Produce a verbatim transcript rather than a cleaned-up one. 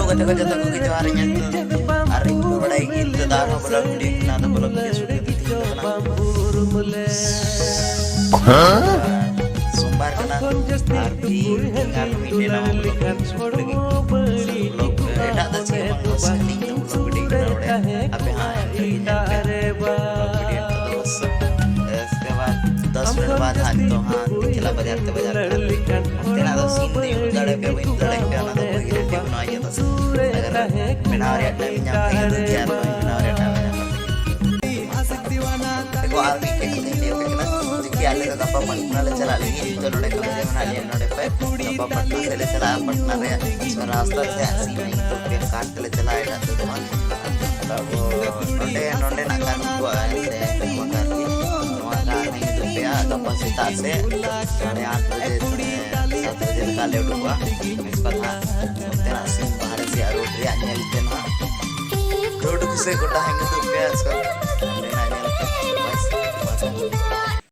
ᱜᱟᱛᱮ ᱠᱚ ᱡᱚᱛᱚ ᱠᱚᱜᱮ ᱡᱚᱦᱟᱨ ᱤᱧᱟᱹᱜ ᱛᱮ᱾ ᱟᱨ ᱤᱧ ᱠᱚ ᱵᱟᱲᱟᱭ ᱜᱮ ᱤᱧ ᱫᱚ ᱫᱟᱜ ᱦᱚᱸ ᱵᱞᱚᱜ ᱵᱷᱤᱰᱤᱭᱳ ᱠᱟᱱᱟ, ᱟᱫᱚ ᱵᱞᱚᱜ ᱵᱷᱤᱰᱤᱭᱳ ᱥᱩᱴ ᱠᱟᱛᱮ ᱛᱤᱧ ᱠᱟᱱᱟ᱾ ᱥᱳᱢᱵᱟᱨ ᱠᱟᱱᱟ ᱟᱨ ᱛᱤᱦᱤᱧ ᱟᱨ ᱢᱤᱫᱴᱮᱱ ᱱᱟᱣᱟ ᱵᱞᱚᱜ ᱥᱩᱴ ᱞᱟᱹᱜᱤᱫ᱾ ᱵᱞᱚᱜ ᱮᱴᱟᱜ ᱫᱚ ᱪᱮᱫ ᱦᱚᱸ ᱵᱟᱝ, ᱵᱚᱥ ᱠᱷᱟᱹᱞᱤ ᱤᱧ ᱫᱚ ᱵᱞᱚᱜ ᱵᱷᱤᱰᱤᱭᱳ ᱠᱟᱱᱟ ᱱᱚᱰᱮ᱾ ᱟᱯᱮ ᱦᱚᱸ ᱟᱭᱢᱟ ᱜᱮ ᱧᱮᱞ ᱯᱮ ᱵᱞᱚᱜ ᱵᱷᱤᱰᱤᱭᱳ ᱱᱤᱛᱚᱜ ᱫᱚ ᱵᱚᱥ᱾ ᱤᱥᱠᱮ ᱵᱟᱫ ᱫᱚᱥ ᱢᱤᱱᱤᱴ ᱵᱟᱫ ᱦᱟᱸᱜ ᱱᱤᱛᱚᱜ ᱦᱟᱸᱜ ᱪᱟᱞᱟᱜ ᱵᱟᱡᱟᱨ ᱛᱮ, ᱵᱟᱡᱟᱨ ᱛᱮ ᱚᱱᱛᱮᱱᱟᱜ ᱫᱚ ᱥᱤᱱ ᱫᱚ ᱩᱫᱩᱜ ᱫᱟᱲᱮ ᱯᱮ, ᱵᱟᱹᱧ ᱩᱫᱩᱜ ᱫᱟᱲᱮ ᱯᱮ, ᱚᱱᱟ ᱫᱚ ᱵᱟᱹᱧ ᱨᱮᱰᱤ ᱠᱟᱱᱟ᱾ ᱤᱭᱟᱹ ᱫᱚ ᱟᱜᱟᱨ ᱵᱮᱱᱟᱣ ᱨᱮᱭᱟᱜ ᱴᱟᱭᱤᱢ ᱧᱟᱢ ᱠᱷᱟᱱ ᱫᱚ ᱛᱮᱭᱟᱨ ᱵᱟᱹᱧ ᱵᱮᱱᱟᱣ ᱨᱮᱭᱟᱜ ᱴᱟᱭᱤᱢ ᱧᱟᱢ ᱠᱷᱟᱱ᱾ ᱟᱨ ᱢᱤᱫᱴᱮᱡ ᱠᱟᱛᱷᱟᱧ ᱞᱟᱹᱭ ᱟᱯᱮ ᱠᱟᱱᱟ, ᱡᱮ ᱠᱤ ᱟᱞᱮ ᱫᱚ ᱜᱟᱯᱟ ᱯᱟᱴᱱᱟ ᱞᱮ ᱪᱟᱞᱟᱜ ᱞᱟᱹᱜᱤᱫ᱾ ᱛᱚ ᱱᱚᱰᱮ ᱠᱷᱚᱱ ᱡᱮ ᱢᱮᱱᱟᱜ ᱞᱮᱭᱟ ᱱᱚᱰᱮ ᱠᱷᱚᱱ ᱜᱟᱯᱟ ᱯᱟᱴᱱᱟ ᱥᱮᱫ ᱞᱮ ᱪᱟᱞᱟᱜᱼᱟ᱾ ᱯᱟᱴᱱᱟ ᱨᱮ ᱨᱟᱥᱛᱟ ᱨᱮ ᱥᱤᱱ ᱤᱧ ᱩᱫᱩᱜ ᱯᱮᱭᱟ, ᱠᱟᱨ ᱛᱮᱞᱮ ᱪᱟᱞᱟᱜᱼᱟ, ᱮᱴᱟᱜ ᱛᱮᱫᱚ ᱵᱟᱝ᱾ ᱟᱵᱚ ᱱᱚᱰᱮ, ᱱᱚᱰᱮᱱᱟᱜ ᱠᱟᱨ ᱩᱱᱠᱩᱣᱟᱜ ᱥᱮ ᱱᱚᱣᱟ ᱠᱟᱨ ᱜᱮ, ᱱᱚᱣᱟ ᱠᱟᱨ ᱦᱮᱡ ᱠᱟᱛᱮ ᱯᱮᱭᱟ ᱜᱟᱯᱟ ᱥᱮᱛᱟᱜ ᱥᱮ ᱥᱟᱲᱮ ᱟᱴ ᱵᱟᱡᱮ, ᱥᱟᱲᱮ ᱥᱟᱛ ᱵᱟᱡᱮ ᱞᱮᱠᱟ ᱞᱮ ᱩᱰᱩᱠᱚᱜᱼᱟ᱾ ᱩᱥᱠᱮ ᱵᱟᱫ ᱦᱟᱸᱜ ᱚᱱᱛᱮᱱᱟᱜ ᱥᱤᱱ ᱵᱟᱦᱨᱮ ᱥᱮ ᱨᱳᱰ ᱨᱮᱭᱟᱜ ᱧᱮᱞ ᱛᱮ ᱱᱟᱦᱟᱜ ᱨᱳᱰ ᱠᱚ ᱥᱮ ᱜᱚᱴᱟ ᱦᱮᱡ ᱠᱟᱛᱮ ᱯᱮᱭᱟ ᱩᱥᱠᱮ ᱵᱟᱫ